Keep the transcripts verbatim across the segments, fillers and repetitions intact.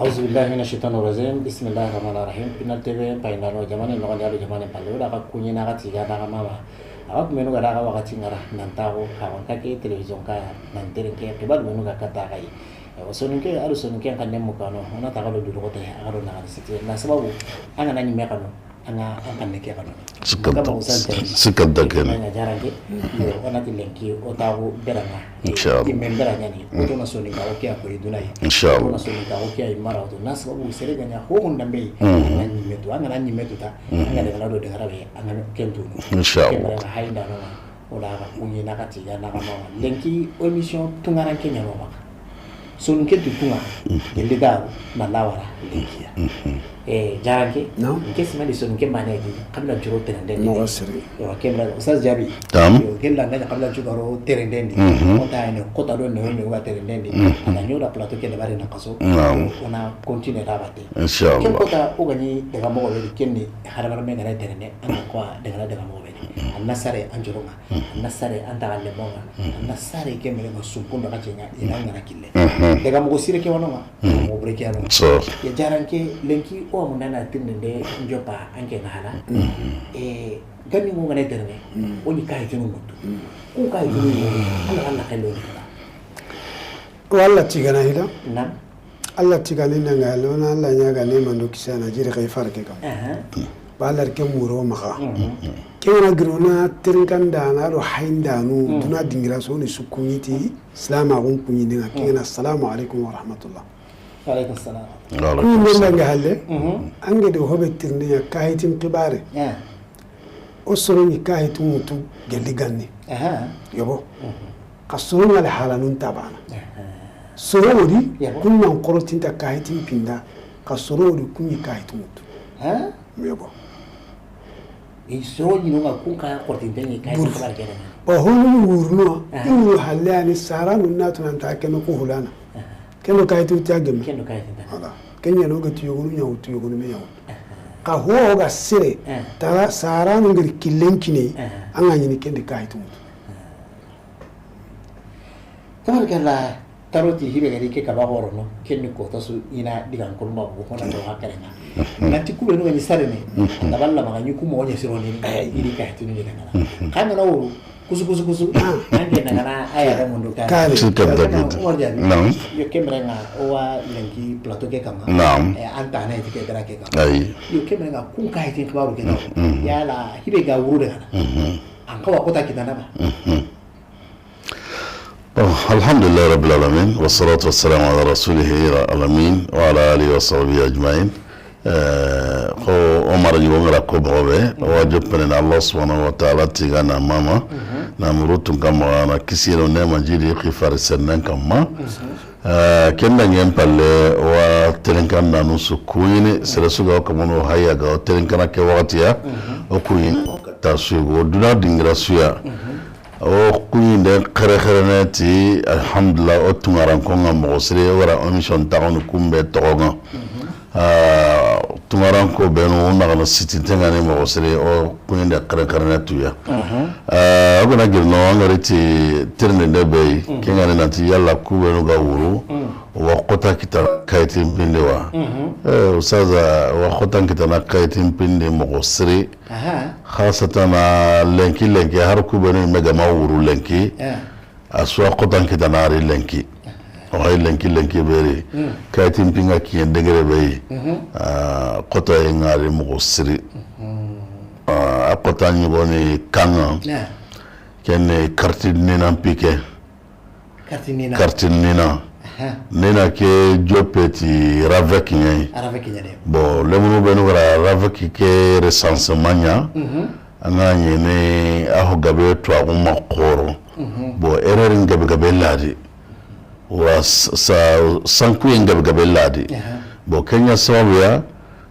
Auzubillahi mina shaitanir rajim. Bismillahi rahmani rahim. Pinal T V, payindano, jamane noxondi, ado jamane palle. O da xa kuɲi na xa tiga na xa mama. A xa kumenu ga da xa waxati ŋa ra, nan taxo, xa wanka ke télévision ka ya, nan teren ke, xibaru menu ga kata xa yi. O soninke, ado soninke xa nemu kano, o na taxa do duro xote, a xa do na xa siti. Na sababu, an ga na ɲi me kano. An ga an xanne ke xanne. Sikka nta ken. An ga jaranke. Yo, o na ti lenki, o taxu berana. Inshallah. I men berana ni. O to na soninka o ke a koyi duna yi. Inshallah. O to na soninka o ke a mara o to. Na sababu sere ga ɲa ho hon dambe. An ga na ɲi me tu, an ga na ɲi me tu ta. An ga daga na do daga rabe, an ga ken tu. Inshallah. Ke mara ga hayinda no. O da ga kuɲi na xa tiga na xa mama. Lenki o émission tungaranke ɲa no ma. Soninke du tunga, gelli garu, na lawara, lenkiya. Eh, jaranke, nke simani soninke mane di, kabila juro terenden di. Moxo siri. Yo, kemra, Oustaz Diaby. Tam. Yo, gella ngani kabila jugaro terenden di. O ta ene, kota do ne, ne wa terenden di. Ana ɲoda plateau ke bari na kaso. Naam. O na continuer da bate. Inshallah. Ken kota o gani daga moxo be kenni, harabara me ngana terende, ana ko daga daga moxo be. An na sare an joronga. An na sare an taxalle moxo ŋa. An na sare ke mele ŋa sumpu ndo xa ce ŋa, i na ŋa na kille. Daga moxo sire ke wa no ŋa, moxo bure ke ya no ŋa. Ya jaranke, lenki o munda na tirinde nde njopa an ke na hala. E, gani mo ŋa ne terene, o ni kayi tinu mutu. Ku kayi tinu ni, ala ala kalo ni. Wala tigana hila. Naam. Alla tigani nanga lona Alla ɲaga ne mando kisana jiri xay farke kam. Ba Alla ke muro maxa. Ke wana girona tirinkanda na do hayindanu duna dingira so ni sukuniti salama gun kunyi dinga ke na assalamu alaikum wa rahmatullah. Wa alaikum salam. Ku ne nanga halle. Ange do hobe tirni ya kahitin xibare. O soro ni kahitu mutu gelli ganni. Yobo. Xa soro ŋa le halanun tabana. Soro wodi, kun nan korotinta kahitin pinda, xa soro wodi kun ni kahitu mutu. Yobo. I soro ni no ŋa kun ka korotinta ni kahitu tabana kene. Ba honu ni wurno, inu halle ani sara nun na tunanta keno ko hulana. Kendo kayitu ti a gemme. Kendo kayitu ta. Voilà. Kenya no ga ti yogonu ɲa wutu yogonu me ɲa wutu. Ka ho ga sere. Tara sara no ngir killen kine. An ga ɲini kendi kayitu mutu. Tabarkalla, taroti hibe gari ke kaba horono. Kenni ko tasu ina digan kurma bu hona do hakare na. Nanti kube no ni sare ne. Taballa ma ni kuma woni sironi. Iri kayitu ni daga na. Kan na wuru. Kusu, kusu, kusu. An ke na gana a yare mundu ka. Kare. Ci ka da ke. Umar Jabi. Naam. Yo kemre nga o wa lenki plateau ke kama. Naam. Eh, an ta na eti ke dara ke kama. Ayi. Yo kemre nga kun ka eti xibaru ke kama. Yala hibe ga wuru de kana. An kawa kota kitana ba. Bon, alhamdulillahi rabbil alamin, wassalatu wassalamu ala rasulihi al-amin, wa ala alihi wa sahbihi ajmain. Eh, xo Omar ɲi wo ngara ko moxo be, o wa joppene na Allah subhanahu wa ta'ala tiga na mama, na muru tun kamma na kisiro ne ma jidi xifari sennen kamma. Eh, kenda ngen palle wa telenkan nanu su kuyini, sere suga o kamono haya ga o telenkana ke wakati ya, o kuyini ta sugo duna dingira suya. O kuɲinde xerexerene ti, alhamdulillah, o tungaranko ŋa moxo siri, o wara émission taxunu kumbe toxo ŋa. Ah, tungaranko benu, o naxana sitinte ŋa ni moxo siri, o kuɲinde xerexerene tuya. Ah, o gana girno, an gari ti tirindinde be yi, ke ŋa ni nanti yalla ku benu ga wuru, o wa xota kita kayitin pindi wa. Eh, Ustaza, o wa xota kita na kayitin pindi moxo siri. Aha. Xasatan a lenki lenki, har ku benu me ga ma wuru lenki. Eh. A suwa xotan kitana ari lenki. O hay lenki lenki beri. Kayitin pinga kiyen degere be yi. A xota yi ŋari moxo siri. A xota ɲogoni kanga. Eh. Kenne karti ninan pike. Karti nina. Karti nina. Aha. Nina ke joppe ti ravec ɲa yi. A ravec ɲa de. Bon, lemunu benu gara ravec ke recensement ɲa. An ga ɲene a ho gabe to a gumma xoro. Bon, erreur gabe gabe ladi. Wa sa, sankuye gabe gabe ladi. Aha. Bon, kenya sababu ya.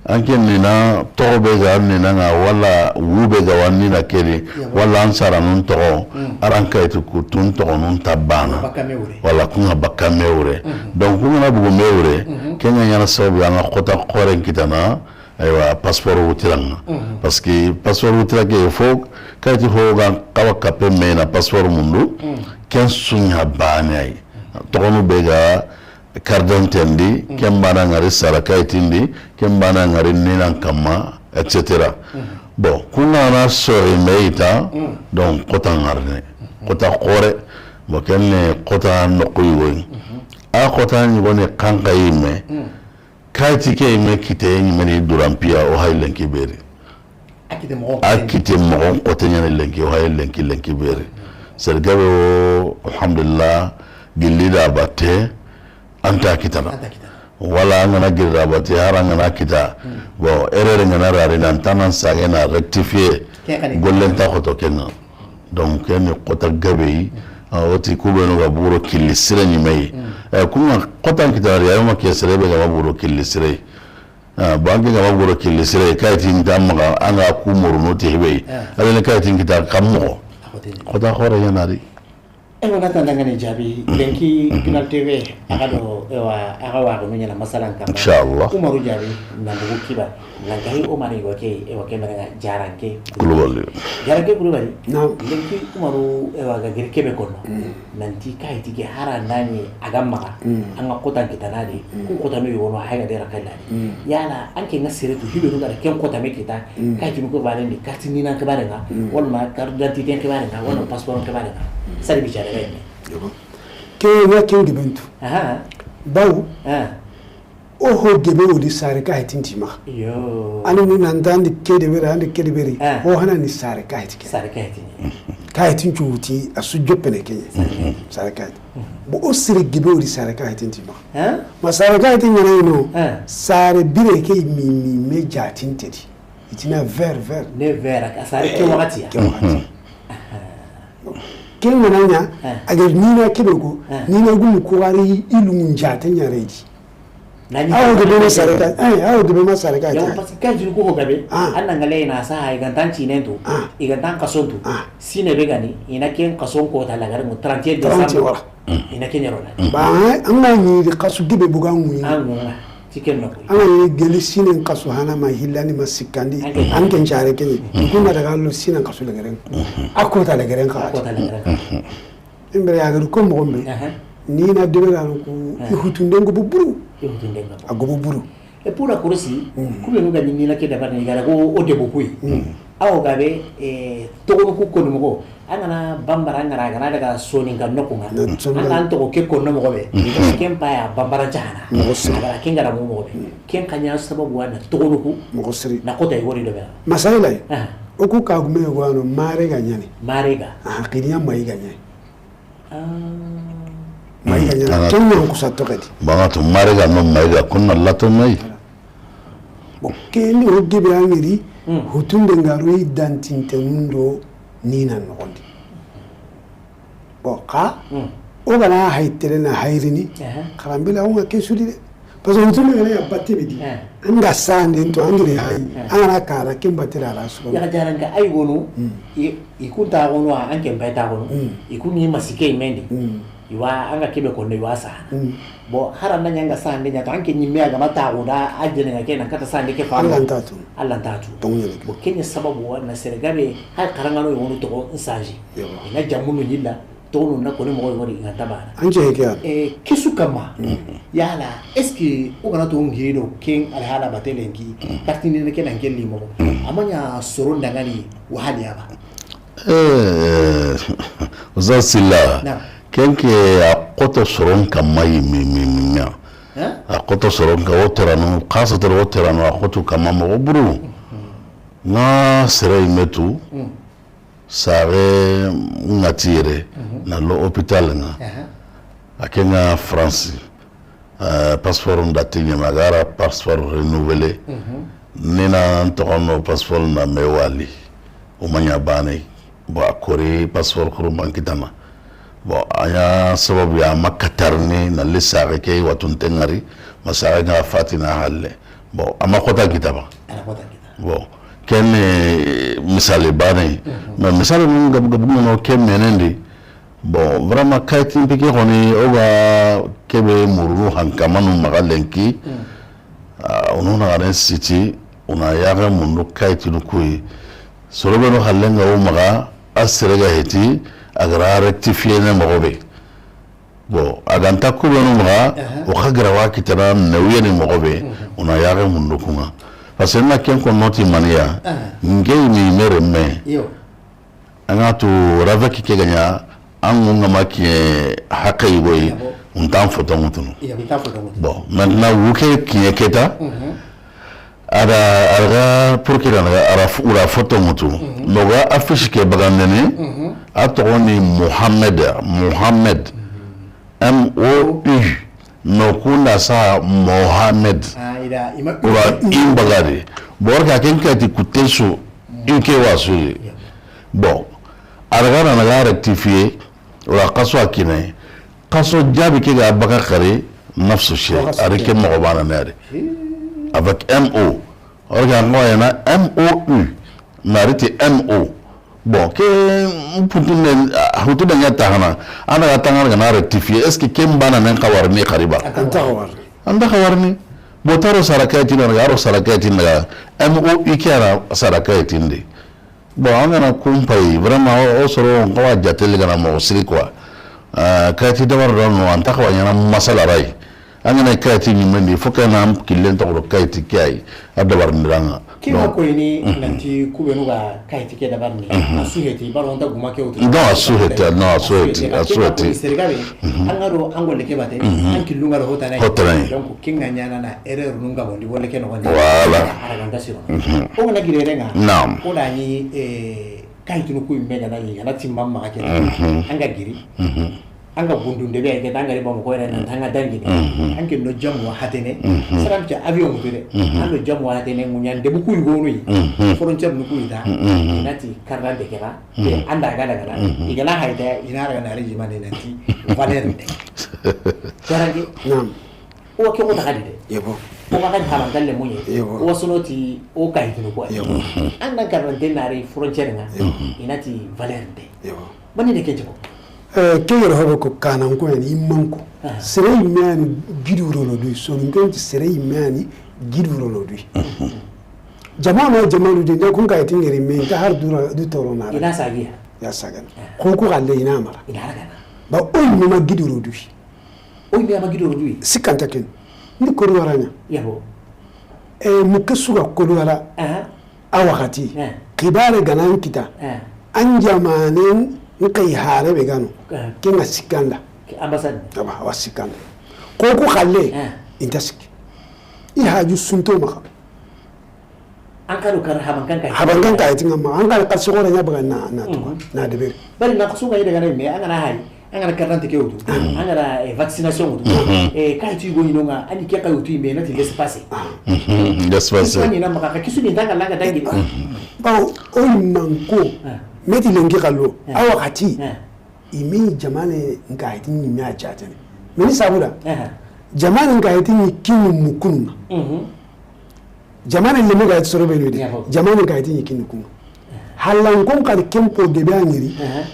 An ke nina toxo be ga nina ŋa, wala wu be ga wa nina kedi, wala an saranun toxo, aran kayitu ku tun toxo nun ta bana. Wala kun ŋa bakka me wure. Donc kun ŋa na bugu me wure, ke ŋa ɲana sababu an ŋa xota xoren kitana, aywa, passeport wutiranga. Parce que passeport wutira ke fo kayitu ho ga xawa kappe me na passeport mundu, ken su ɲa bane ay. Toxonu be ga Carte d'identité ndi, ken bana ŋari sara kayitin di, ken bana ŋari niinan kamma, et cetera. Bon, ku ŋa na sori me yita, donc xota ŋarne, xota xoore. Bon, ken ni xota noqu yogo yi. A xota yogo ni xanxa yi me. Kayiti ke yi me kite yi me ni duranpiya o hayi lenki beri. A kite moxo, a kite moxo xote ɲani lenki, o hayi lenki, lenki beri. Sere gabe o, alhamdulillah, gilli da batte, an ta kitana. An ta kitana. Wala an ga na gilli da batte, har an ga na kita. Bon, erreur ga na rari nan tanan sage na rectifier. Ke xani. Gollen ta xoto kenga. Donc, ken ni xota gabe yi, a, o ti ku benu ga buro killi sire ɲi me yi. Eh, ku ŋa xota n kitana ri, a yo ma ke sere be ga ma buro killi sire. Ah, banque ga ma buro killi sire, kayitin ta maxa, an ga ku moruno ti hebe. Ah. Ala ne kayitin kita kam moxo. A xote ni. Xota xoore ɲana di. E wona ta ndangani jaabi, lenki Pinal T V, a ga do, ewa, a ga wa no ɲana masalan kam. Inshallah. Umaru jaabi, na bugu kiba, nan kahi Umaru wa ke, ewa ke mara jaranke. Kulubali. Jaranke Kulubali. Naam. Lenki Umaru, ewa ga giri kebe kono. Nanti kayiti ke hara nani a ga maxa, an ga xota n kitana di, ku xota no yogo no a hayi ga de ra kala di. Yala an ke ŋa sere tu hibe no ga da ken xota me kita, kayiti no ko bane ndi carte niinan ke bare ŋa, wala ma carte d'identité ke bare ŋa, wala passeport ke bare ŋa. Sari bi jare ga yi me. Ke ŋa ken geben tu. Aha. Bawo. Ah. O ho gebe o di sare kayitin ti maxa. Yo. Ani mu nan ta andi ke deberi, andi ke deberi. Ah. Ho hana ni sare kayiti ke. Sare kayiti. Kayitin cuuti a su joppene ke. Sare kayiti. Sare kayiti. Bon, o sere gebe o di sare kayitin ti maxa. Ah. Ma sare kayitin ɲana yi no. Ah. Sare bire ke mi, mi me jatin te di. I ti na vert, vert. Ne vert, a sare ke waxati ya. Ke waxati. Ke ŋa na ɲa, a ga ri niina kebe ko, niina gumu ku ga ri i lungun jaate ɲa redi. Awo gebe ma sare ka, eh, awo gebe ma sare ka. Yaw, parce que kan jinu ko gabe, an na ŋa le na sa, i ga nta n cinen tu, i ga nta n kason tu. Sine be ga ni, i na ken kason ko ta lagare mu trente et un décembre. Trente, voilà. I na ken ɲa ro na. Ba, an ga ni di kasu gebe bu ga ŋuyi. An ŋa. Ti ken noxo. An ga ni geli sinen kasu hana ma hillandi ma sikkandi, an ke n care ke ni. Ku na daga lo sinen kasu lagaren. A ko ta lagaren ka. A ko ta lagaren ka. Imbere ya ga ko moxo be. Ni na debe la ku i hutunden go buburu. I hutunden go. A go buburu. Et pour la Croatie, ku be no ga ni na ke dabari ni ga ra go o debo kuyi. Awo gabe, eh, togonu ku koni moxo. An ga na bambara ŋa ra, a ga na daga soninka noxu ŋa. An ga na toxo ke kono moxo be. Ken pa ya bambara jaana. Moxo siri. A ga ra ken ga ra mo moxo be. Ken xa ɲa sababu wa na togonu ku. Moxo siri. Na xota i wori do be. Masayila. O ku ka gume wa no mare ga ɲani. Mare ga. Ah, xiriya mayi ga ɲani. Mayi ga ɲani. Ken ɲa ku sa toxedi. Banga to mare ga no mayi ga kunna lato mayi. Bon, ke ni o gebe a ŋa ri, hutunde ŋa ro i dantinte ŋundo ni na noxondi. Bon, xa, o ga na hay tere na hayrini, xaranbila o ŋa ke sudi de. Parce que hutunde ŋa na ya batte be di. An ga sande to an gire hay. An ga na kara ken batte la la so. Ya jaranka ay wono, i, i kunta wono an ken bayta wono. I kun ni masike mendi. I wa an ga kebe kono i wa sa. Bon, hara na ɲa ŋa sande ɲa to, an ke ɲimme a ga ma ta go da, a jene ŋa ke na kata sande ke fa. Allah nta tu. Allah nta tu. Tongu ɲa. Bon, ken ɲa sababu wa na sere gabe, hay xaraŋano i wonu toxo n sanji. I na jamunu ɲilla, toxonu na koni moxo i wori i ga nta bana. An ce ke ya. Eh, ke su kamma. Yala, est-ce que o ga na to ŋiri do ken alhala batelen ki, carte d'identité ke na n ke limo. A ma ɲa soro ndangani wahali ya ba. Eh, Oustaz Silla, ken ke a xoto soron kamma yi mi, mi, mi ɲa. A xoto soron ka o terano, xasa tero o terano a xoto kamma moxo buru. Ŋa sere yi me tu, sare ŋa ti yere, na lo hôpital ŋa. A ke ŋa France. Euh, passeport n dati ɲama, a ga ra passeport renouvelé. Ni na n toxo no passeport na me wali. O ma ɲa bane. Bon, a kori passeport kuru man kitana. Bon, a ɲa sababu ya ma katarni na li saxe ke watunte ŋari, ma saxe ŋa fatina halle. Bon, a ma xota kita ba. Bon, ken ni misali bane. Mais misali mun gab-, gabu no ke menendi. Bon, vraiment, kayitin pike xoni, o ga kebe murunu hankamanu maxa lenki, ah, o nu na garen siti, o na yaxe mundu kayitinu kuyi. Soro be no xallenga o maxa, a sere ga heti, a ga ra rectifier ne moxo be. Bon, a ga nta ku beenu maxa, aha, o xa gara wa kitana newuyeni moxo be, mhm, o na yaxe mundu ku ŋa. Parce que na ken ko noti maniya, aha, nke yi ni mere me. Yo. An ga tu ravec ke ga ɲa, an ŋu ŋa ma kiɲe haqqe yigo yi, ah bon, o nta an foto ŋutunu. Iyo, o nta an foto ŋutunu. Bon, maintenant, wu ke kiɲe ke ta, mhm, a da, a da ga pour que na ga, a da f-, o da foto ŋutu. Mhm. Mo ga affiche ke bagandini, mhm, a toxo ni Mohamed, Mohamed. Mhm. M O U. No kunda sa Mohamed. Ah, i da, i ma, o da i bagandi. Bor ka ken kati kutesu, mm, i ke wa su yi. Bon, a da ga na ga rectifier, o da xaso a kine. Xaso jaabi ke ga baka xari, nafsu shay. Xaso a ri ke ke moxo bana ne a ri. Hi. Avec M O. Or ga ngo yana M O U. Na ri ti M O. Bon, ke mpuntun ne, ah, hutu da ɲa ta hana. An da ga tangana ga na rectifier. Est-ce que ken bana nen xawarini xariba? An ta xawarini. An ta xawarini. Bon, taro sara kayiti na ga, aro sara kayiti na ga. M O U ke na sara kayiti ndi. Bon, an ga na kumpayi, vraiment, o, o soro, on xawa jateli ga na moxo siri, quoi. Euh, kayiti dabar do no, an ta xawa ɲana masala ray. An ga na kayiti ɲimendi, fo ke na killen toxo do kayiti ke ay, a dabar ndiranga. Ke ma koyini, mhm, nanti ku beenu ga kayiti ke dabar ni, mhm, a su heti, baro nta guma ke wutu. Non, a su heti, non, a su heti, a su heti. Sere ga be, mhm, an ga do an golle ke bate, mhm, an killu nga do hotana. Hotana. Donc, ke nga ɲana na erreur nu nga bondi, bolle ke no bondi. Voilà. A ra ga nta siro. Mhm. O ga na giri ere nga. Naam. O da ni, eh, kayitunu ku yimme ga na yi, ga na timma maxa ke. Mhm. An ga giri. Mhm. An ga gundunde be, ke ta an ga ri Bamako yere nan ta an ga dangini. Mhm. An ke no jamu wa hatene. Mhm. Saram ke avion mutu de. Mhm. An no jamu wa hatene, ŋuɲan de bu ku yigonu yi. Mhm. Frontière nu ku yi ta. Mhm. I na ti carte d'identité ke ra. Mhm. Ke an da ga daga na. Mhm. I ga na hayta, i na ra ga na régime de nanti valeur de. Garanti. Naam. O ke ko taxadi de. Yebo. O ga kan haban galle muɲe. Yebo. O sono ti o kayitunu ko. Yebo. An nan karante na ri frontière nga. Yebo. I na ti valeur de. Yebo. Mani ne ke jiko. Eh, ke yoro hobo ko kanan ko yani, imman ko. Ah. Sere yimme yani giduro no du, so ngon ti sere yimme yani giduro no du. Jamaanu, jamaanu de, nda kun kayiti ngeri me, nta har dura, du toro na. I na sagiya. Ya sagan. Ah. Ko ko galle i na mara. I na ragana. Ba o yimme ma giduro du. O yimme ma giduro du. Sikanta ken. Ni ko wara ɲa. Yabo. E, mukke su ga ko wara. Aha. A waxati. Eh. Xibaare ga na n kita. Eh. An jamaanen n xay hare be ga no. Eh. Ke nga sikkanda. Ke ambassade. Aba, wa sikkanda. Ko ku xalle. Eh. I nta sikki. I haju sunto maxa. An ka do kar haban kan kay. Haban kan kay tinga ma. An ka kar sogora ɲa baga na, na tuka. Mhm. Na deberi. Bari na kusu ga ida ga na me, an ga na hay. An ga na carte d'identité ke wutu. Mhm. An ga na, eh, vaccination wutu. Mhm. Eh, kayiti go ɲi no nga, an ke kay wutu yimme na ti laissez-passer. Mhm. Laissez-passer. Kisu ni na maxa, kisu ni nta ga langa dangi. Mhm. Bawo, o yimme ko, ah, me ti lenki xallo, ah, a waxati. Ah. I me jamaane n kayiti ɲi me a jaatene. Mini sabuda. Ah. Jamaane n kayiti ɲi kini mukunu. Mhm. Jamaane lemu ga ti soro be no de. Yabo. Jamaane n kayiti ɲi kini kunga. Halan kon kadi kempo gebe a ɲeri. Ah.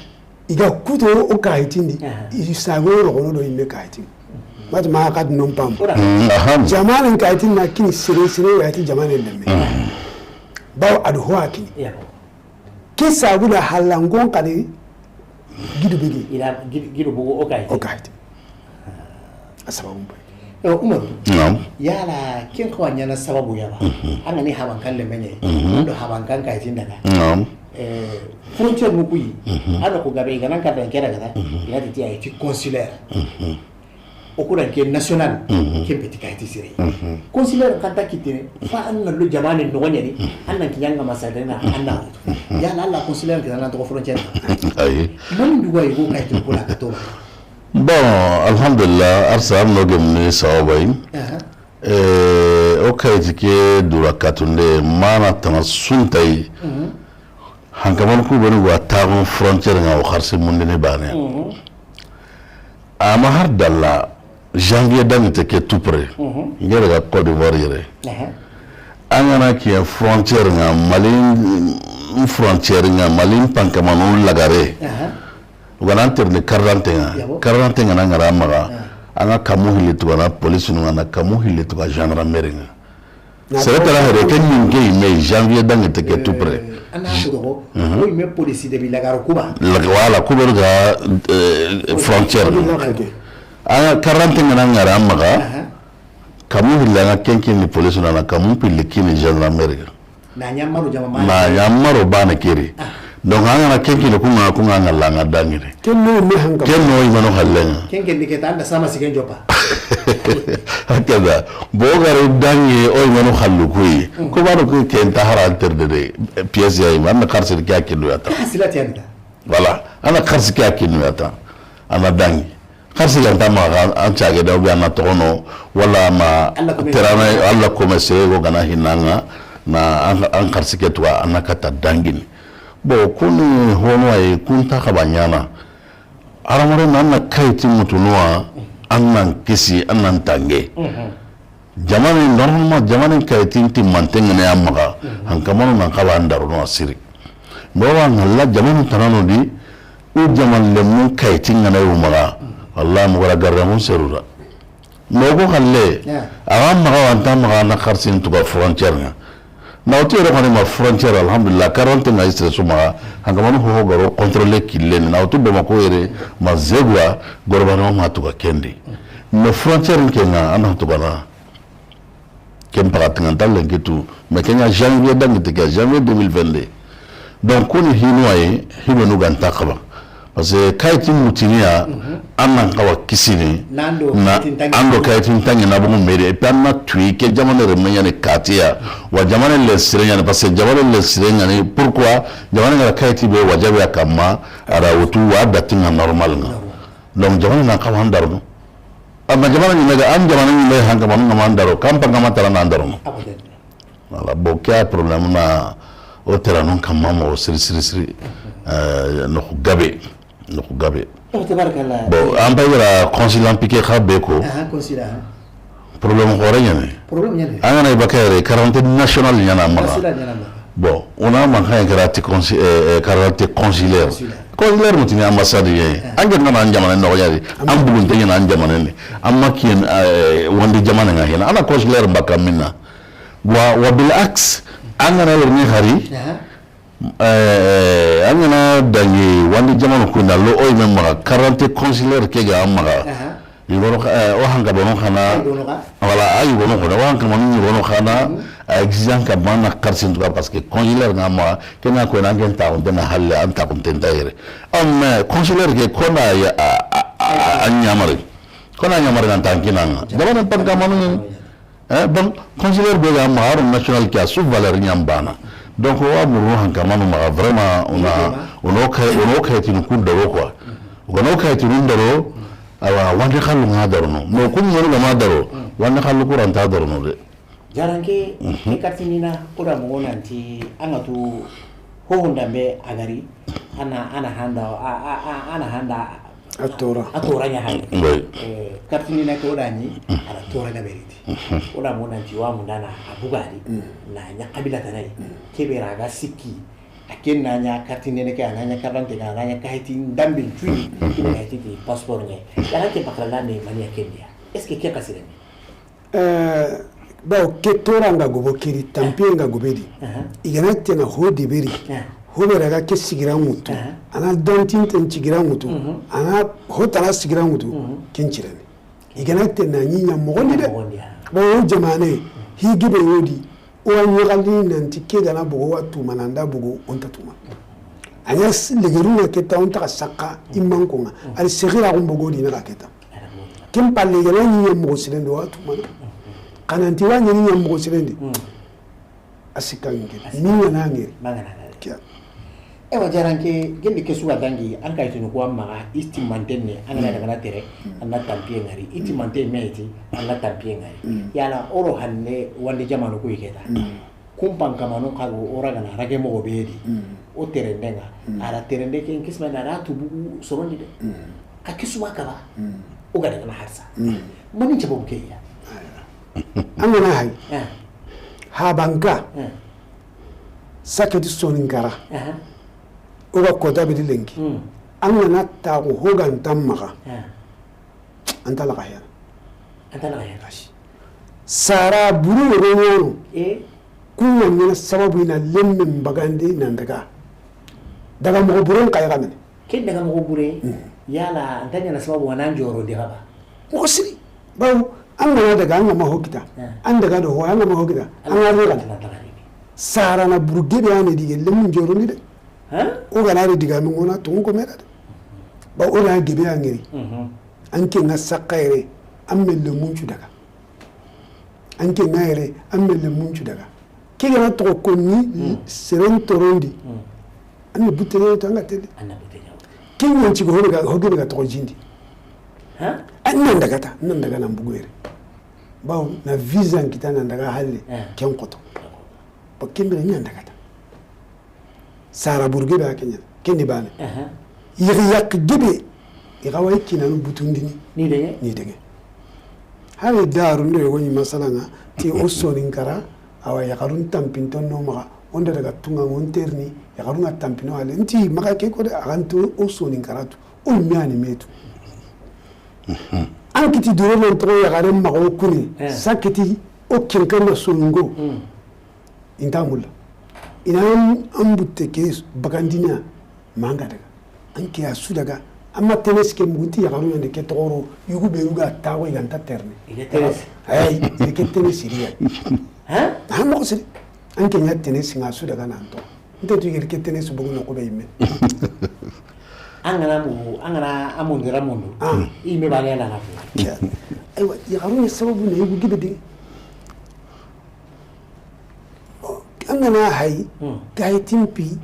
I ga kuto o kayitindi, aha, i sago rogono do yimme kayitindi. Mati ma kad non pam. Mm, aha. Jamaane kayitindi na kini sere sere ya ti jamaane lemme. Mm. Bawo a do ho a kini. Yabo. Ke sabu da halangon kadi gidu bigi. Ila gidu, gidu bugu o kayiti. O kayiti. A sababu bay. Yo, Umaru. Naam. Yala, ken xawa ɲaana sababu ya ba? Mhm. An ga ni haban kan lemme ɲa. Mhm. An do haban kan kayitin daga. Naam. Eh, frontière nu ku yi. Mhm. An do ko gabe, i ga na kata kera gada. Mhm. I na ti ti a yi ti consulaire. Mhm. O kuran ke national, mhm, ke beti kayiti sire. Mhm. Consulaire kan ta kitene, fa an na lo jamaane noxo ɲa ni, mhm, an nan kiɲa nga masadena, an na wutu. Mhm. Yala, Alla consulaire ke nan toxo frontière. Ayi. Mani duga yi ko kayiti ko la ka to. Bon, alhamdulillah, arsa an no gemni sawabay. Aha. Eh, o kayiti ke dura katunde, mana tana suntay. Mhm. Hankaman ku beni wa taxun frontière nga o xarsi mundini bane. Mhm. Ama har dalla, janvier dangi te ke tout près. Mhm. Ngere ga Côte d'Ivoire yere. Aha. An ga na kiyen frontière nga Mali, frontière nga Mali pankamanu lagare. Aha. O ga na terni carte d'identité nga. Yabo. Carte d'identité nga na ngara maxa. Ah. An ga kamu hilli tugana police nu nga na kamu hilli tuga gendarmerie nga. Na sere tara here ke ɲinke yimme janvier dangi te ke tout près. Eh, an na ko ko, mhm, o yimme police de bi lagaro kuba. Laga, voilà, kuba ga, eh, frontière. Police de bi lagaro. An ga karante ŋa na ŋari an maxa, kamu hilla ŋa kenkini police na, na kamu pilli kini gendarmerie. Na ɲamaro jama ma na ɲamaro bana kiri. Donc an ga na kenkini ku ŋa, ku ŋa ŋalla ŋa dangini. Ken no me hanka. Ken no imano hallenga. Ken ken dike tanda sama sigen jopa. Hakada. Bo gare dangi o imano hallu kuyi. Ko bano kuyi ken ta hara interdit de. Pièce ya ima na xarsi ke a kinu ya ta. Silati anda. Voilà. Ana xarsi ke a kinu ya ta. Ana dangi. Xarsi ganta ma ga an cage da, ou bien na toxono, wala ma terana, Allah kome sere go gana hinanga, na an, an xarsi ke tuwa, an na kata dangini. Bon, kuni hono ay kunta xaba ɲana. Aramare nan na kayti mutunuwa, an nan kisi, an nan tange. Jamane, normalement, jamane kayitin ti manten ŋa ne ya maxa, hankamano nan xaba an darono a siri. Mais wa ŋalla jamanu tanano di, u jaman lemmun kayitin ŋa na yu maxa, wallahi mo gara garra mun seruda. Mais ko xalle, a ga maxa wanta maxa na xarsin tuga frontière ŋa. Na wuti yere xoni ma frontière, alhamdulillah, quarante na istre su maxa, hankamanu ho garo contrôler killeni. Na wuti Bamako yere ma zegwa, gorbano ma tuga kendi. Mais frontière nke ŋa, an na tugana. Ken paxati ŋa nta lenki tu, mais ken ɲa janvier dangi ti ke, janvier deux mille vingt-deux. Donc kuni hinu ay, hibenu ganta xaba. Parce que kayti mutiniya, an nan xawa kisini, na ando kayti ntangi na bugu meri, et puis an na tuyi ke jamane remme ɲani katiya, wa jamane le sire ɲani, parce que jamane le sire ɲani, pourquoi? Jamane ngara kayti be wajabe ya kamma, ara wutu wa dati ŋa normal ŋa. Donc jamane nan xawa an darono. Amma jamana ɲime ga, an jamana ɲime hankamanu ŋa ma an daro, kampa ŋa ma tara na an darono. Abadan. Voilà, bon, ke a problème na o terrain non kamma mo siri, siri, siri. Euh, noxu gabe, noxu gabe. Oh, tabarakallah. Bon, an pa yira consulat piqué xa be ko. Ah, consulat. Problème xore ɲane. Problème ɲane. An ga na i bakayre quarante national ɲana maxa. National ɲana maxa. Bon, o na mankan kara ti consi-, eh, eh, kara ti consulaire. Consulaire. Consulaire mutini ambassade ye. Eh. An ga na an jamana no yari. An bugun te na an jamana ne. Amma kiyen, eh, wandi jamana ŋa hina. Ana consulaire baka minna. Wa, wa bil aks, an ga na yar ni hari. Eh, an ga na dangi wandi jamana kunda lo oy men maxa quarante consulaire ke ga an maxa. Yigono xa-, eh, o hanka bono xana. Voilà, a yigono xana, o hanka manu yigono xana, a exigeant ka mana xarsin tuga parce que consulaire ŋa ma, ke ŋa ko na ngen ta on dana halle an ta kun tenta yere. Am, mais consulaire ke kona ya, a, a, a, a ɲamari. Kona ɲamari nan tankinanga. Dabana panka manu. Eh, bon, consulaire be ga ma aro national ki a su valeur ɲa bana. Donc, o wa muru hankamanu maxa vraiment, on a, on o kay, on o kay tinu kun doro quoi. O ga no kay tinu doro, awa, wande xallu ŋa dorono. Mais kun muru ga ma doro, wande xallu kuranta dorono de. Jaranke, ke kartinina, o da mogo nanti, an ga tu, ho honda be a gari, ana, ana handa, a, a, a, ana handa, A tora. A tora ɲa hande. Oui. Eh, kartini na ke o da ɲi, a da tora ɲa beriti. O da mo nanti wa mundana a bugadi, na ɲa kabila tanai. Ke be ra ga sikki, a ken na ɲa kartini ne ke, a na ɲa kabante ga, a na ɲa kahiti ndambe cuyi, ina kahiti ti passeport ne. Ya ke bakala ne mani ya ken dia. Est-ce que ke kasire ni? Eh, bawo ke tora nga gobo keri, tampiye nga gobe di. I gana tena ho deberi, ho be raga ke sigira ŋutu, ana dantinten sigira ŋutu, ana ho tana sigira ŋutu, ken cirene. I gana tena ɲi ɲa mogondi de. Bawo jamane, hi gebe wodi, o wa ɲaxali nanti ke gana bogo wa tuma nanda bogo onta tuma. A ɲa legeruna keta onta ka sakka imanko nga. Ari segira gum bogo di na ka keta. Ken palle, i gana ɲi ɲa moxo sirendi, wa tumana. Xa nanti wa ɲini ɲa moxo sirendi. A sikka ŋi ke. Ni ŋa na ŋeri. Kiya. Ewa, jaranke, gelli ke suga dangi, an kay tunu ko amma i timmanten ne, an ga na daga na tere, an na tampiye ŋari. I timmanten me ti, an na tampiye ŋari. Yala, oro hanne, wandi jamanu ko i keta. Kumpan kamanu xago o ragana rage moxo be di. O terende ŋa, a ra terende ken kisma na ra tubu sorondi de. A kisuwa kaba. O ga daga na harsa. Mani jabobu ke ya. An ga na hay. Ha banka. Sakati soninkara. O ga kota bidi lenki. An ga na taxu ho ga nta maxa. Anta laga hena. Anta laga hena. Sara buru yogo ɲano. Ku ɲa ɲana sababu ina lemme mbagande nan daga. Daga moxo buren kay ga mene. Ken daga moxo bure. Yala anta ɲana sababu wana njoro de gaba. Moxo siri. Bawo, an ga na daga, an ga ma ho kita. Eh. An daga do ho, an ga ma ho kita. An ga ri gana. Sara na buru gebe ane dige lemun jorondi de. Eh? O ga na ri diga mun ŋa na to ko meda de. Bawo o na gebe angeri. Mhm. An ke ŋa sakka yere, an me lemun cu daga. An ke ŋa yere, an me lemun cu daga. Ke ga na toxo konni, mm, seren torondi. Mm. An na butte ɲa to an ga tele. An na butte ɲa. Ke ɲa ci go ho ga, ho ga toxo jindi. Ha? An nan daga ta, nan daga nan bugu yere. Bawo na visa n kita nan daga halle, eh, ken xoto. Ba ken bire nan daga ta. Sara burge da ke ɲa. Ken ni bane. Aha. Yiri yak gebe. I ga wa i kinanu butundini. Ni dege? Ni dege. Hari daru ndo yogo ni masala ŋa, ti o soninkara, awa yaxarun tampinto no maxa, o nda daga tunga ŋa o n terni, yaxarun ŋa tampino ale, nti maxa ke ko de, a ga nto o soninkara tu, o me ani me tu. Mhm. An kiti doro non to yaxare maxa o kuni, eh, sa kiti o kenkan na soninko. Mm. I nta mulla. I na an, an butte ke bagandina, ma an ga daga. An ke a su daga. Amma tennis ke mugu nti yaxaru ɲande ke toxoro, yugu be yuga taxo i ga nta terni. I ke tennis? Ay, i ke tennis ri ya. Hein? Ha, moxo siri. An ke ɲa tennis ŋa su daga nan to. Nte tu i ke tennis bugu no ko be yimme. An ga na mu, an ga na amundu ra mundu. Ah. I me bale na na. Aywa, yaxaru ni sababu ne yugu gibe de. An ga na hay, hmm, kayitin pi,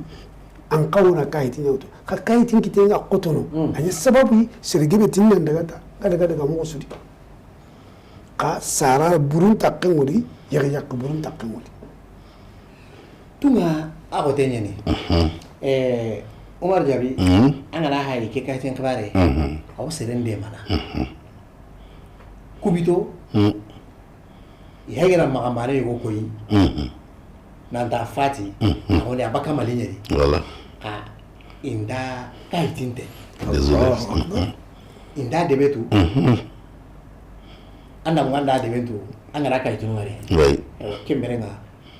an xa wo na kayitin ɲa wutu. Xa kayitin kite ŋa xotono. Hmm. A ɲa sababu yi, sere gebe tin nan daga ta, ga daga daga moxo su di. Xa sara burun takke ŋo di, yaxi yaxi burun takke ŋo di. Tunga a xote ɲani. Mhm. Eh, Omar Diaby, mhm, an ga na hay ke kayitin xibare. Mhm. Aw seren de mana. Mhm. Kubito. Mhm. I hegera maxa mane yogo koyi. Mhm. Nanta fati. Mhm. A woni a baka mali ɲeri. Voilà. Xa i nda kayitinte. Désolé. Allahu Akbar. Mhm. I nda debe tu. Mhm. An da mo an da debe tu. An ga na kayitinu ŋari. Oui. Ewa, kembere ŋa.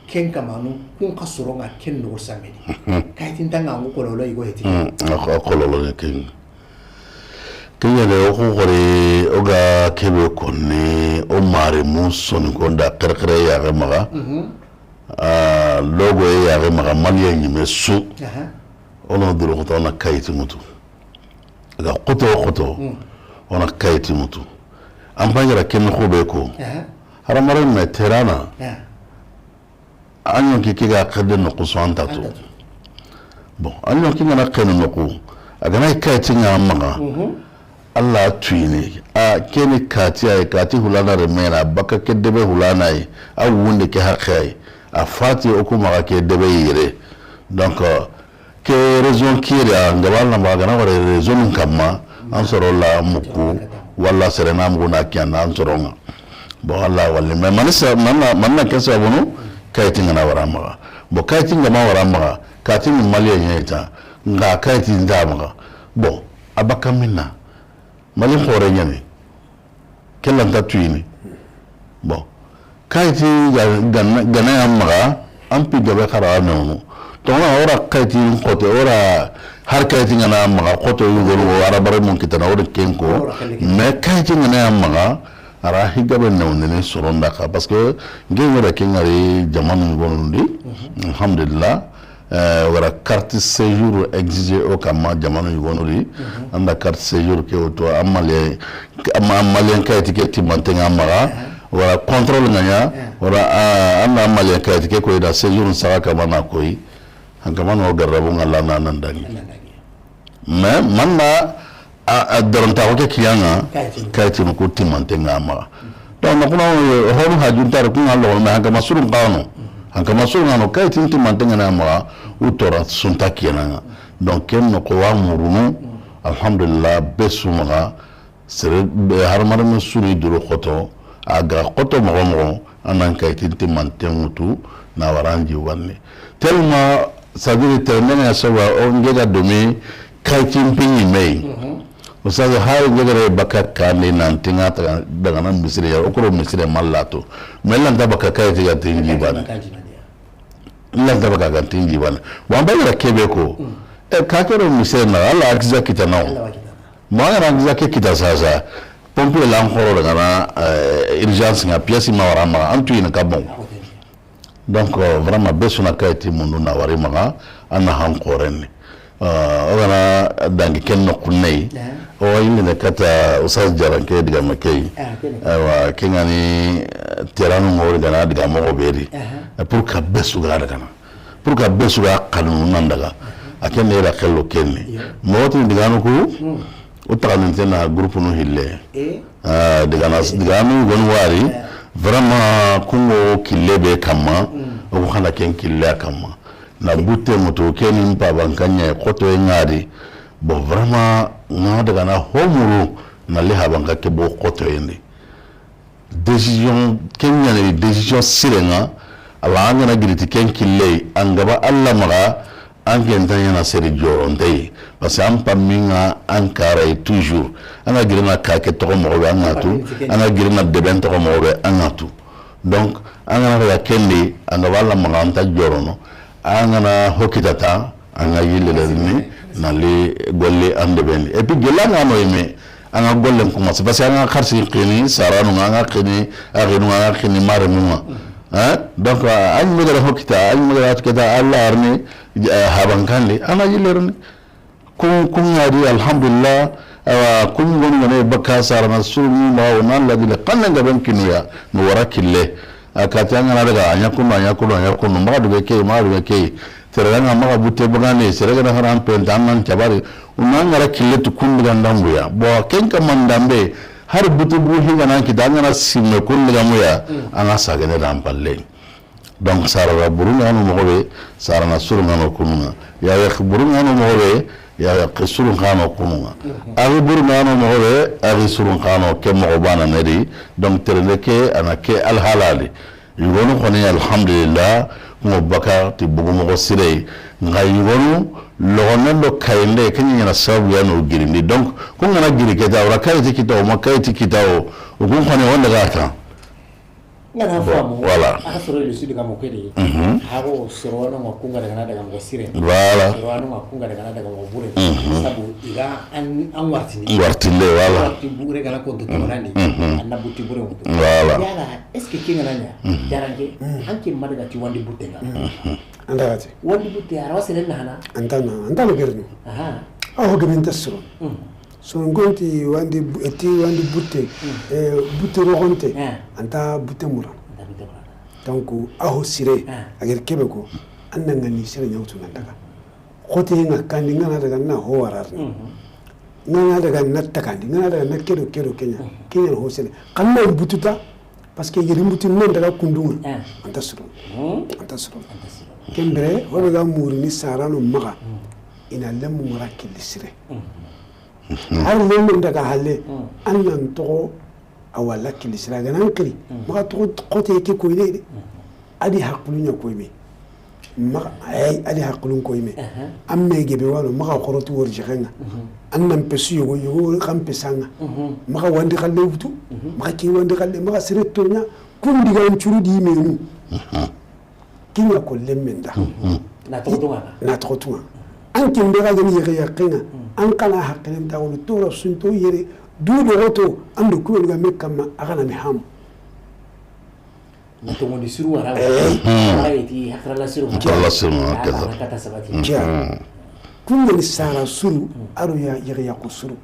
Ken kamanu, kun xa soron ŋa ken noxo sameni. Mhm. Kayitinta ŋa ŋo kololo yigo heti. Mhm. A xo-, a xololo ne ken. Ken ɲa de, o xo xore, o ga kebe konne, o mare mu soninko nda xerexere yaxe maxa. Mhm. A, logo ye yaxe maxa, Malien ɲime su. Aha. O na duru xoto, o na kayiti ŋutu. A ga xoto, xoto, mm, o na kayiti ŋutu. An pa ɲa ra ken xo be ko. Aha. Haramare me terana. Aha. A ɲonki ke ga xede noxu su an ta tu. An ta tu. Bon, a ɲonki ŋa na xene noxu, a ga na kayiti ŋa maxa. Mhm. Alla tuyini, a keni kati ay, kati hulana remena, baka ke debe hulana ay, a wunde ke haqqe ay, a fati o ku maxa ke debe yere. Donc, euh, Ke raison kiri a ngaba na ma gana wara raison nun kamma, an soro la muku, wala sere na muku na kiyan an soro ŋa. Bon, Allah wali. Mais manisa, manna, manna ke sabunu, kayiti ŋa na wara maxa. Bon, kayiti ŋa ma wara maxa, kayiti ni Malien ɲa ita, ŋa kayiti nda maxa. Bon, a baka minna. Mali xoore ɲani. Ke lanta tuyini. Bon. Kayiti ga-, gana, gana ya maxa, an pi gabe xara nonu. To na ora kayiti xote, ora har kayiti ŋa na maxa, xote yugonu, o arabare mun kitana, ora kenko. Mais kayiti ŋa na ya maxa, ara hi gabe nonu ne soron da xa. Parce que nge ngara ke ŋari jamanu gonundi. Mhm. Alhamdulillah. Eh, wara carte séjour exigé o kamma jamanu yogonu di. Mhm. An da carte séjour ke o to, an Malien, an Malien kayiti ke timante ŋa maxa, aha, wara contrôle ŋa ɲa, aha, wara, ah, an da Malien kayiti ke koyi da séjour saxa kamma na koyi, an kamma no garrabu ŋa la na nan dangi. Nan dangi. Mais manna a, a darontaxu ke kiyaŋa, kayitinu, kayitinu ku timante ŋa maxa. Donc, na kuna, eh, honu hajunta re ku ŋa loxo, mais hankama surun xano. Hankama surun xano, kayitin timante ŋa na maxa, u tora sunta kiyenaŋa. Donc, ken noxo wa murunu, alhamdulillah, be su maxa, sere, be harmarame suni duro xoto, a ga xoto moxo moxo, A nan kayitin timante ŋutu na waranji wanne. Tellement, c'est-à-dire, tellement ya saba, o nge ga domi kayitin piɲi mei. Mhm. O saga hari nge ga re baka kandi nan tinga ta daga na misiri ya, o koro misiri mallato. Mais lanta baka kayiti ga tinji bane. Lanta baka ga tinji bane. Wa ba ga ra kebe ko. Mm. E ka kero misiri na, Allah akza kitana. Allah wa kitana. Ma ga ra akza ke kita sasa. Pompier la an xoro daga na, euh, urgence ŋa, pièce ma wara maxa, an tuyini ka bon. Donc, euh, vraiment, be su na kayiti mundu na wari maxa, an na han xorenni. Euh, o ga na dangi ken noxu ne yi, o yindi ne kata Oustaz Jaranke digaame ke yi. Aywa, ke ŋa ni, euh, terrain ŋori ga na diga moxo be di. Pour que be su ga daga na. Pour que be su ga xanu nan daga. A ken ne ra xello ken ni. Moxo ti digaanu ku, o taxandinte na groupe nu hille. Ah, digana, diganu gonu wari. Vraiment, kungo kille be kamma, o ko xana ken kille kamma. Na butte mutu, ken ni mpabanka ɲa, xoto e ŋa di. Bon, vraiment, ŋa daga na homuru, na li habanka ke bo xoto e ndi. Décision, ken ɲa ni décision sire ŋa, ala an ga na giri ti ken kille, an ga ba Alla maxa, an ke nta ɲaana sere joronte yi, parce que an pammi ŋa an kara yi toujours. An ga giri na ka ke toxo moxo be, an ŋa tu. An ga giri na deben toxo moxo be, an ŋa tu. Donc, an ga na daga ken di, an ga ba Alla maxa an nta jorono. An ga na ho kita ta, an ga yille lerni, na li golli an deben di. Et puis, gella ŋa no yi me, an ga gollen kuma, c'est parce que an ga xarsi xini saranu ŋa, an ga xini axinu ŋa, an ga xini maremu ŋa. Hein? Donc, a ɲi me ga da ho kita, a ɲi me ga da ho kita, Alla arni, eh, habankandi, an na yille lerni. Kun, kun ŋa di, alhamdulillah, awa, kun gonu gone baka sarana suru ni ma, o na Alla dile, xanne ga ben kinuya, no wara kille. A kati an ga na daga, a ɲa kunu, a ɲa kunu, a ɲa kunu, maxa duge ke, maxa duge ke. Tere ga na maxa butte bagandi, sere ga na xara an penta, an nan cabari. O na ŋa ra kille tu kun diga ndambuya. Bon, ken kamma ndambe, hari butte bu hi ga na kita, an ga na simme kun diga muya, an ga sagene da an palle. Donc, sarana buru ŋa no moxo be, sarana suru ŋa no kunu ŋa. Ya ya buru ŋa no moxo be, ya ya suru ŋa no kunu ŋa. Axi buru ŋa no moxo be, axi suru ŋa no ke moxo bana ne di. Donc, terende ke, a na ke alhalali. Yugonu xoni, alhamdulillah, ŋo baka ti bugu moxo sire. Ŋa yugonu, loxonen do kayinde, ke ɲi ɲaana sabu ya no girindi. Donc, ku ŋa na giri ke ta, wala kayiti kita o, ma kayiti kita o, o kun xoni wonde ga ta. N ga na faamu, voilà. A soro le sudi ga mo kedi. Mhm. Hago soro wano ŋa ku ŋa daga na daga moxo sire. Voilà. Soro wano ŋa ku ŋa daga na daga moxo bure. Mhm. Sabu i ga an, an wartini. Wartinde, voilà. Warti bure ga na konto tomanandi. Mhm. An na butti bure mutu. Voilà. Yala, est-ce que ke ŋa na ɲa? Mhm. Jaranke, an ke ma daga ti wandi butte ŋa. Mhm. An daga ti. Wandi butte, a ra wa sere na hana? An ta na, an ta na gernu. Aha. A ho geben ta soro. Mhm. Soninko nti wandi bu-, ti wandi butte, eh, butte roxonte, an nta butte murana. Donc, a ho sire, a geri kebe ko, an na ŋa ni sire ɲa wutu nan daga. Xote ŋa kandi, ŋa na daga na ho wararni. Ŋa na daga na takandi, ŋa na daga na kedo, kedo ke ɲa. Ke ɲa ho sire. Xan na bututa, parce que yeri butu nan daga kundu ŋa. An nta suru. An nta suru. Ken bire, ho be ga murini sarano maxa. I na lemu mara killi sire. Hari lemmen daga halle, an nan toxo a wala killi sira ga nan kiri. Maxa toxo xote ke koyne de. A di haqqilun ɲa koyme. Maxa, ay, a di haqqilun koyme. An me gebe wano, maxa xorotu wori jexenga. An nan pesu yogo, yogo wori xan pesanŋa. Maxa wandi xalle wutu, maxa ke wandi xalle, maxa sere toɲa, kun digan curu di menu. Ke ɲa ko lemmen da. Na toxo tunŋa. Na toxo tunŋa. An ken be ga gani yexeyaxenŋa. An xa na haqilen ta woni toro sunto yere. Du doxoto an do kuwenu ga me kamma a xa na me hamu. Na toŋondi suru wara. Wara yeti haqilala suru. Haqilala suru, kata sabati. Kun ŋa ni sara suru, a do ya yexeyaxu suru.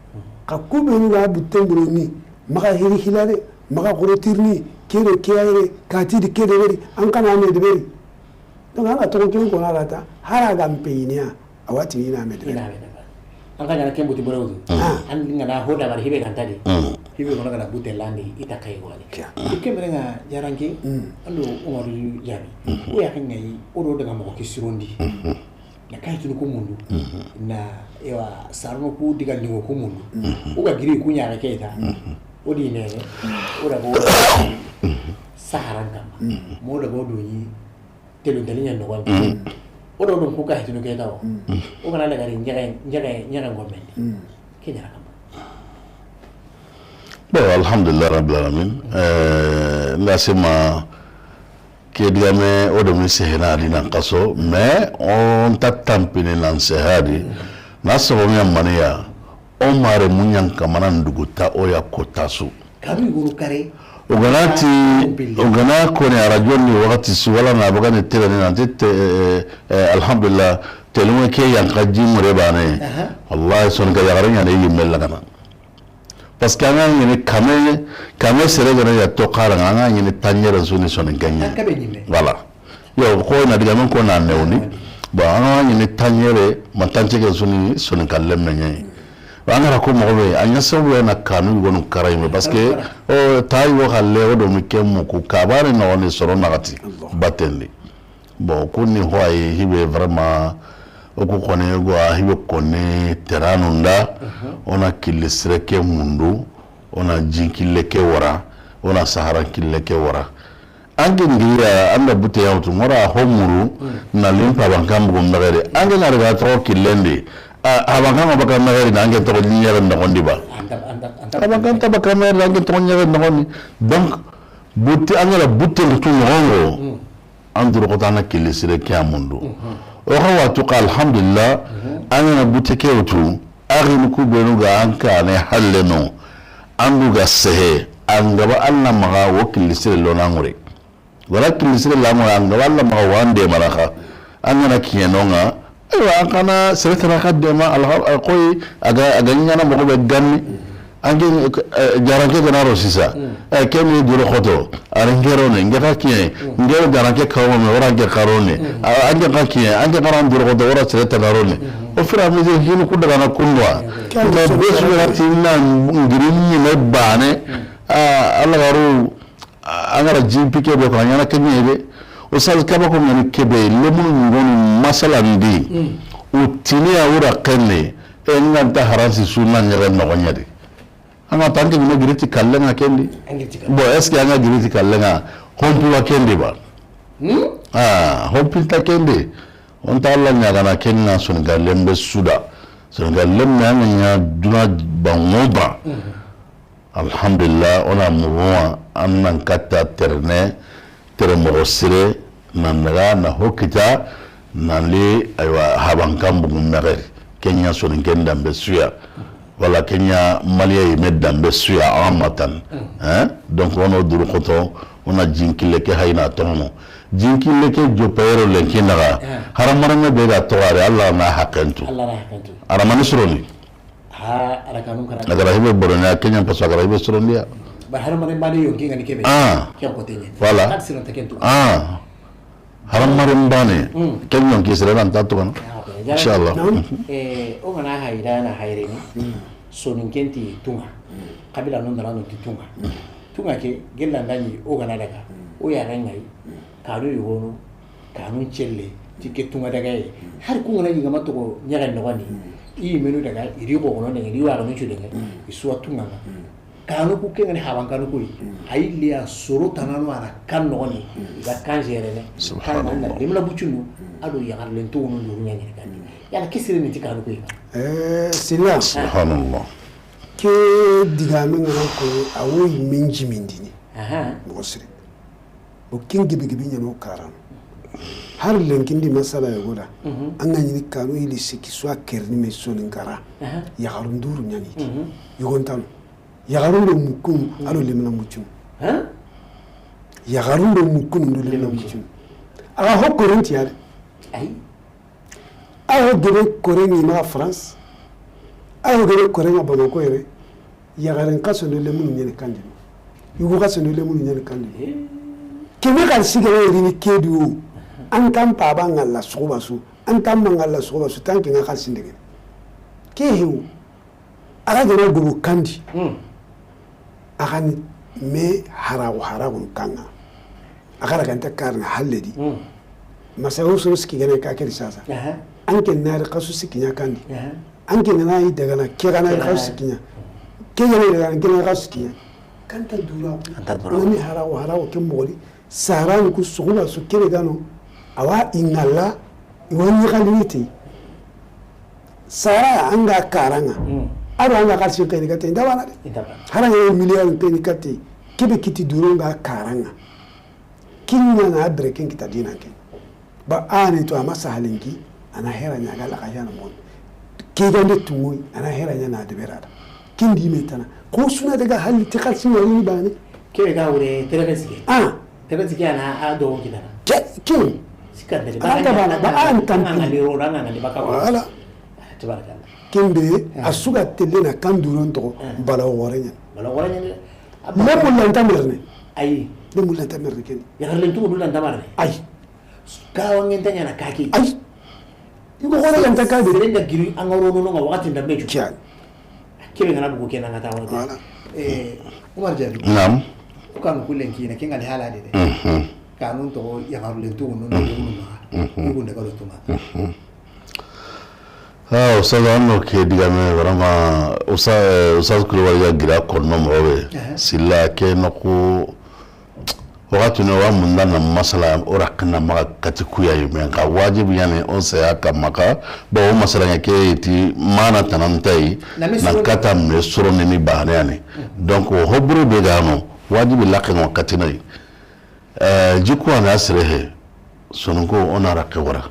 Xa ku benu ga butten bure ni. Maxa hiri hilare, maxa xoro tirni, ke do ke ayre, kati di ke deberi, an xa na me deberi. Donc, an ga toxo ken ko na lata, hari a ga n peyiniya, a wati ni na me deberi. An ga ɲa na ken buti bore wutu. An ga na ho dabari hibe ganta di. Hibe ko na ga na butte landi, i ta kay wani. Ke mere ŋa jaranke, an do Umaru Jaabi. O ya ken ŋa yi, o do daga moxo ke sirondi. Na kayitunu ku mundu, na, ewa, sarano ku diga lingo ku mundu. O ga giri ku ɲaga keyita, o di nene, o daga o saharan kamma. Mo daga o do yi telu dali ɲa noxondi. O do don ku kayitunu keyita o. O ga na daga ri ɲaga, ɲaga, ɲaga ŋo mendi. Ke ɲa na kamma. Bon, alhamdulillah rabbil alamin. Eh, n da sima ke digame o do mi sehena di nan xaso, mais o nta tampini nan sehadi. Na sabo mi amaniya. O mare muɲan kamana nduguta o ya kota su. Kabi guru kare. O gana ti, o gana koni arajo ni wakati su wala na bagani tele ni nanti te, eh, eh, alhamdulillah, telunge ke yanka ji mure bane. Aha. Wallahi, Soninka yaxare ɲa ne yimme lagana. Parce que an ga ɲini kame, kame sere gana ya to xara, an ga ɲini taɲere su ni Soninke ɲa. An kabe ɲimme. Voilà. Yo, ko na diga men ko na newni. Bon, an ga ɲini taɲere, ma tancege su ni Soninka lemme ɲa. An ga ra ko moxo be, a ɲa sabu ya na kanu yogonu kara yimme. Parce que, o, ta yogo xalle, o do mi ke muku, kabane no ni soro naxati. Batendi. Bon, kunni ho ay hibe vraiment, o ku xone go a hibe konni teranu nda, o na killi sire ke mundu, o na jinkille ke wara, o na saharan kille ke wara. An ke ngiriya, an da butte yawtu, ngora ho muru, na limpa bankan bugu megeri. An ke na daga toxo killendi, a, a bankan baka megeri, na an ke toxo ɲere noxondi ba. A bankan ta baka megeri, na an ke toxo ɲere noxondi. Donc, butte, an ga ra butte tu noxongo. An duru xota na killi sire ke a mundu. O xa watu xa, alhamdulillah, an ga na butte ke wutu, a xini ku benu ga an kane halle no, an du ga sehe, an gaba Alla maxa wo killi sire lo na ŋure. Wala killi sire la ŋure, an gaba Alla maxa wo an de maraxa. An ga na kiɲe no ŋa, Aywa, an xa na sere tana xa dema, alha-, a koy, a ga, a ga ɲaana moxo be ganni. An ke, eh, jaranke gana ro sisa. Eh, ke ni duro xoto. Ari ngero ne, nge xa kiɲe, ngero jaranke kawo me, wara nge xaro ne. A, an ke xa kiɲe, an ke xaran duro xoto, wara sere tana ro ne. Au fur et à mesure, hinu ku daga na kundwa. Mais be su ga ti na ngiri ɲi me bane. A, Alla garu. A, an ga ra jimpi ke be ko, a ɲaana ke ɲi de. Oustaz Kaba ko ngani ke be, lemunu ngonu masalandi. U tini a wura kenne, e nganta haransi sunna ɲere noxo ɲa di. An ga tanke ɲi me giriti kallenga kendi. Bon, est-ce que an ga giriti kallenga, hompu wa kendi ba? A, hompi ta kendi. On ta Alla ɲaagana kenna Soninka lembe su da. Soninka lemme an ga ɲa duna bango ba. Alhamdulillah, o na muguwa, an nan katta terene, tere moxo sire, nan daga, na ho kita, nan li, aywa, habankan bugu mexeri. Ke ɲa Soninken danbe su ya. Wala ke ɲa Maliya yimme danbe su ya, a matan. Hein? Donc, o na o duru xoto, o na jinkille ke hayina toxono. Jinkille ke joppa yero lenki naxa. Haramareme be ga toxare, Alla na haqentu. Alla na haqentu. Aramani suroni. Ha, a ra kanu kara. A ga ra hibe boronya, ke ɲa paso a ga ra hibe sorondiya. Ba har mane mane yo kinga ni kebe. Ah. Ke ko tenye. Voilà. Kat sino takentu. Ah. Haram mare mbane. Ke ɲa ki sere nan ta to kana. Inshallah. Eh, o gana hayra na hayre ni. Soninken ti tunga. Kabila non dara non ti tunga. Tunga ke gella ndani o gana daga. O ya rangai. Kanu yogono. Kanun celle, ti ke tunga daga ye. Hari ku ngana yigama toxo ɲaxen noxondi. I yimenu daga, i ri xoxono daga, i ri waxanu cu daga, i suwa tunga ŋa. Kanu ku ke ngani haban kanu ku yi. A yi liya soro tanano a na kan noxondi. I ga kan jerene. Subhanallah. Kan na lemla bucunu, a do yaxarlen to wono nduru ɲaɲene kandi. Yala ke sire ni ti kanu ku yi. Eh, sila. Subhanallah. Ke digame ngana ko, a wo yimen jimindini. Aha. Moxo sire. O ken gibi gibi ɲano karano. Har lenki ndi masala yogo da. An ga ɲini kanu ili siki swa kerni me Soninkara. Yaxarun duru ɲani ti. Yogontano. Yaxarun do mukkunu, a do lemina muccunu. Yaxarun do mukkunu do lemina muccunu. A ga ho korinti ya de. Ayi. Aho gebe kore ni maxa France. Aho gebe kore ŋa Bamako yere. Yaxaren xaso ndo lemunu ɲani kandino. Yugu xaso ndo lemunu ɲani kandino. Keme xalisi gana rini kedu. An kan paba ngalla soxoba su. An kan ma ngalla soxoba su. Tanke ŋa xalisi ndegene. Ke hewu. A ga gana gobo kandi. A ga ni me harago harago kanga. A ga ra ganta karna halle di. Masa wo soro siki gana ka keri sasa. An ke nari xasu siki ɲa kandi. An ke gana yi dagana ke gana xasu siki ɲa. Ke gana yi dagana ke gana xasu siki ɲa. Kanta dura. Kanta dura. Nani harago harago ke moxo di. Saranu ku soxuba su kebe gano, awa i ŋalla, i wa ɲi xalini te. Sara an ga karanga. A do an ga xalisi keni kate, i nda wana de. Hara ŋa milliard keni kate, kebe kiti duro nga karanga. Kinya na bere ken kita dina ken. Ba ani to ama sahalinki, ana hera ɲa ga la kayana mon. Ke gande tuŋoyi, a na hera ɲa na debera da. Ken di me tana. Ko suna daga halli ti xalsi ŋa ni bane. Ke ga wure terebe sike. Ah. Terebe sike a na a do kitana. Ke, ke. Sika de. An ta bana, ba an tan. An ga ni ro, an ga ni baka. Voilà. Tabarakallah. Ken be, a su ga telle na kan duron toxo, bala wore ɲa. Bala wore ɲa. Me mulla nta merne. Ayi. Me mulla nta merne ken. Ya harlen tu mulla nta merne. Ayi. Ka wangen ta ɲa na kaki. Ayi. I ko hore yan ta ka de. Seren ga giri an ga rono no wakati nda meju. Kiyan. Kebe ngana bugu kenan ga ta wata. Voilà. Eh, Umar Jabi. Naam. Ko kan kulen kina ken ga ni hala de de. Mhm. Kanun to ya harlen tu no no no. Mhm. Ko nda ga lo tuma. Mhm. Ah, Oustaz, an no ke digame, vraiment, Oustaz, eh, Oustaz Coulibaly ga gira konno moxo be. Ehe. Silla ke noxu, waxati no wa munda na masala, o raxina maxa kati kuyayi, mais xa wajibi yani, o saya kamma xa, ba o masala ŋa ke ti mana tanantayi, na me na soro kata me soro ni ni bahane yani. Mhm. Donc, o hobro be gano, wajibi laxe ŋo katinayi. Eh, jikku a na sere he, Sononko, o na raxe wara.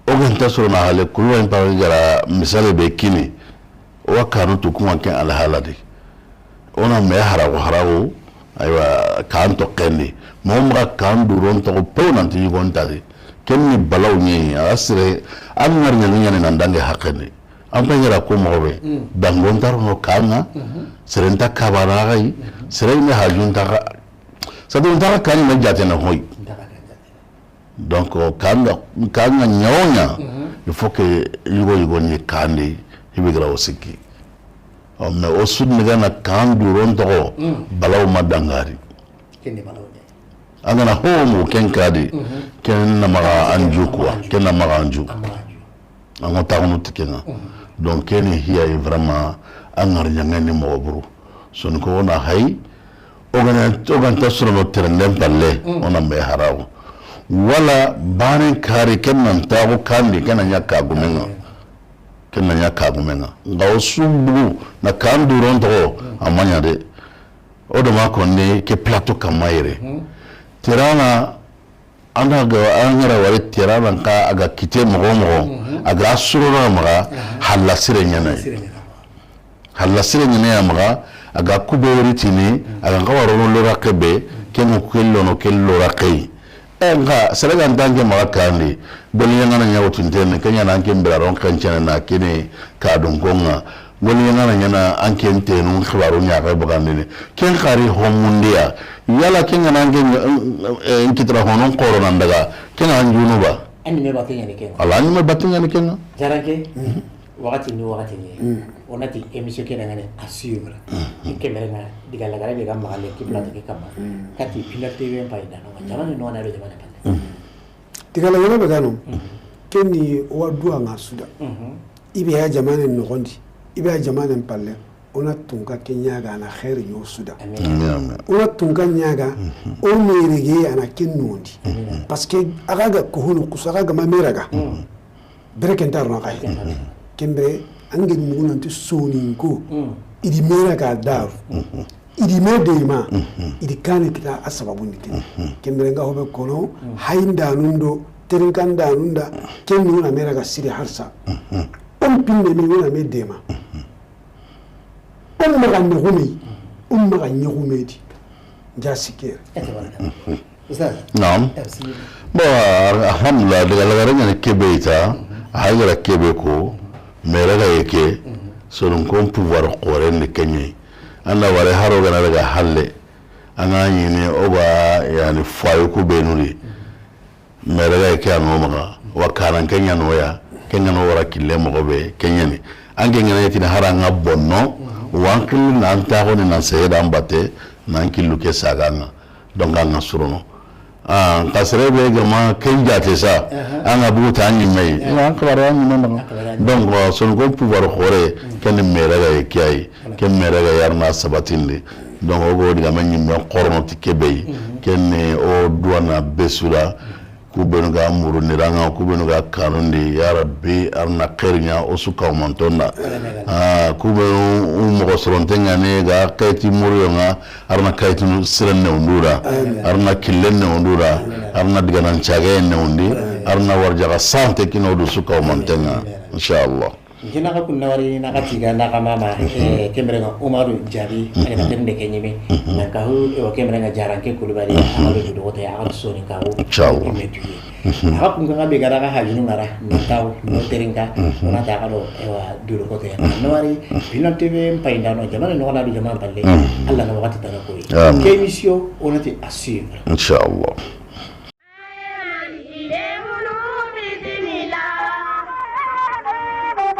O ga nta soro na hale, kulu wa in pa gara misale be kini, o wa kanu tu kuma ke alhala di. O na me harago harago, aywa, kan to kendi. Mo maxa kan duron to ko pew nan ti yugo nta di. Ken ni balaw ni, a sere, an ngar ɲa ni ɲa ni nan dange haqqe ni. An pe ɲa ra ko moxo be. Mm. Dango nta ro no kanga, mhm, sere nta kabana gai, mhm, sere ni hajun ta ga, Sadu nta xa kaɲi ma jatene hoy. Nta xa kaɲi jatene. Donc, kanga, kanga ɲa wo ɲa, mhm, il faut que yugo yugo ni kandi, hibi gara o sikki. Oh, mais o sud ni gana kan duron toxo, mm, balaw ma dangari. Ken ni balaw de. An gana ho mu ken kadi, mhm, ken na maxa anju quoi, ken na maxa anju. An ŋa taxunu ti ke ŋa. Mhm. Donc, ke ni hiya yi vraiment, a ŋari ɲaŋa ni moxo buru. Soniko o na hay, o gana, o ganta sorono terenden palle, mhm, o na me harawo. Wala bane kari ken nan taxu kandi, ken na ɲa kagume ŋa. Ken na ɲa kagume ŋa. Nga o su bugu na kan duron toxo, mhm, a ma ɲa de. O do ma konne ke plateau kamma yere. Mhm. Terana, An da ga, an gara wari tera nan ka a ga kite moxo moxo, mhm, a ga surona maxa, aha, halla sire ɲana. Sire ɲana. Halla sire ɲana ya maxa, a ga kube wori tini, mhm, a ga xawa rono lora kebe, mhm, ke mo ke lono ke lora kei. E nga, sere ga nta ke maxa kandi, boli ɲangana ɲa wotun tene, ke ɲana ke mbira ron kan cene na kini ka dun konga. Woni ngana ɲana an ken tenu xibaru ɲaxe bagandini. Ken xari homundiya. Yala ken ngana an ken, eh, n kitira honon xoro nan daga. Ken an junuba. An ɲime batte ɲani ken ŋa. Ala, an ɲime batte ɲani ken ŋa. Jaranke, mhm, waxati ni waxati ni. Mhm. O na ti émission ke na ngane à suivre. Mhm. Ke mere na diga lagare be ga maxale ki plateau ke kamma. Mhm. Kati Pilar T V en pay da no. Jamane no na be jamane pay. Mhm. Diga lagare be ga no. Mhm. Ken ni o wa duwa ŋa suda. Mhm. I be ya jamanen noxondi, i be ya jamanen palle, o na tunka ke ɲaga na xeeri ɲo suda. Amin. Amin, amin. O na tunka ɲaga, mhm, o merege a na ken nondi. Mhm. Parce que a ga ga kohunu kusa, a ga ga ma meraga. Mhm. Bere ken ta ro na xay. Mhm. Ken bere, an geni mugu nanti soninko, mhm, i di meraga daru. Mhm. I di me deyima, mhm, i di kane kita a sababu ni ken. Mhm. Ken bere nga hobe kono, mhm, hayindanun do, terinkandanun da, ken ni wona meraga siri harsa. Mhm. On pinne me wona me dema. Mhm. On maga ɲogume, mhm, on maga ɲogume di. Ja sikere. Mhm. Naam. Bon, alhamdulillah, daga lagare ɲani kebe ita, a hagara kebe ko, meraga yeke, soron kon pouvoir xoren de kenye. Anda ware haro gana daga halle, anga ɲini o ga yani fayu ku benuri. Meraga yeke ano maga, wa kanan kenya noya, kenya no wara kille mogo be, kenyani. Anke ngana yetini haranga bonno, wankil nan taxoni nan seheda mbate, nan killu ke saganga. Donc, an ga surono. Ah, nka sere be ga ma ken jate sa, an ga bugu ta ɲimme yi. An xibare ya ɲimme maxa. Donc, euh, soninko pouvoir xore, ken mere ga ye kiyayi, ken mere ga yarna sabatindi. Donc, o go diga ma ɲimme xorono ti kebe yi. Ken ni o duwana besura, ku benu ga muru niranga, ku benu ga kanundi, ya Rabbi, arna xeeri ɲa o su kawmantonda. Ah, ku benu u moxo soronte ŋa ne ga xeeti muriyo ŋa, arna kayitunu siren newundu da, arna killen newundu da, arna diganan cagayen newundi, arna warjaga sante kino du su kawmanten ŋa, inshallah. Nke na xa kunna wari, na xa tiga, na xa mama, eh, ke mbere ŋa Umaru Jabi, a ga na tende ke ɲimi. Na xa hu, eh, wa ke mbere ŋa Jaranke Kulubali, a ga do dogote, a ga do Soninkawo. Inshallah. Me tuye. A xa kun ŋa be ga ra ga hajunu ŋa ra, na tawo, no terinka, o na ta ga do, eh, wa dogote. Na wari, Bilan T V mpayindano, jamana no na du jamana balle. Allah na wakati tana koyi. Amin. Ke émission, o na ti à suivre. Inshallah.